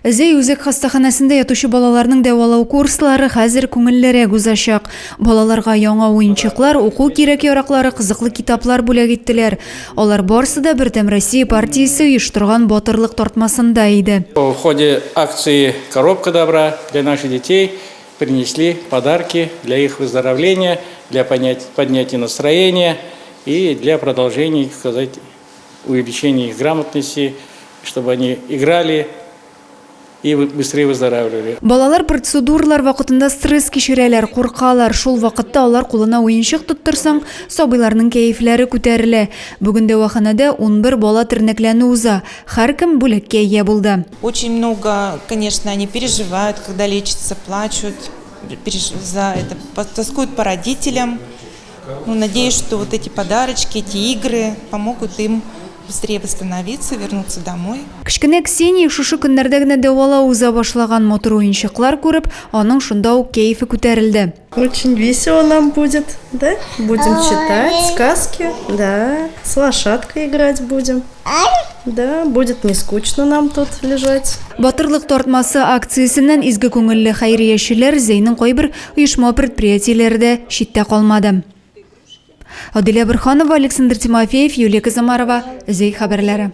Зәй үзәк хастаханәсендә ятучы балаларның дәвалау курслары хәзер күңеллерәк узачак. Балаларга яңа уенчыклар, уку кирәк-яраклары, кызыклы китаплар бүләк иттеләр. Алар барсы да Бердәм Россия партиясе оештырган Батырлык тартмасында иде. В ходе акции Коробка добра для наших детей принесли подарки для их выздоровления, для поднятия настроения и для продолжения, так сказать, увеличения их грамотности, чтобы они играли и быстрее выздоравливали. Балалар процедуралар вакытында стресс кичерәләр, куркалар. Шул вакытта алар кулына уенчык тоттырсаң, сабыйларның кәефләре күтәрелә. Бүген дәваханәдә 11 бала тернәкләнү уза. Һәркем бүләккә ия булды. Очень много, конечно, они переживают, когда лечатся, плачут, за это, тоскуют по родителям. Ну, надеюсь, что вот эти подарочки, эти игры помогут им быстрее восстановиться, вернуться домой. Кечкенә Ксения шушы көннәрдә генә дәвалау уза башлаган. Матур уенчыклар күреп, аның шунда ук кәефе күтәрелде. Очень весело нам будет, да? Будем читать сказки, да, с лошадкой играть будем. Да, будет не скучно нам тут лежать. Батырлык тартмасы акциясеннән изге күңелле хәйриячеләр, Зәйнең кайбер оешма-предприятиеләре дә читтә калмады. Адилә Борһанова, Александр Тимофеев, Юлия Казамарова, Зәй хәбәрләре.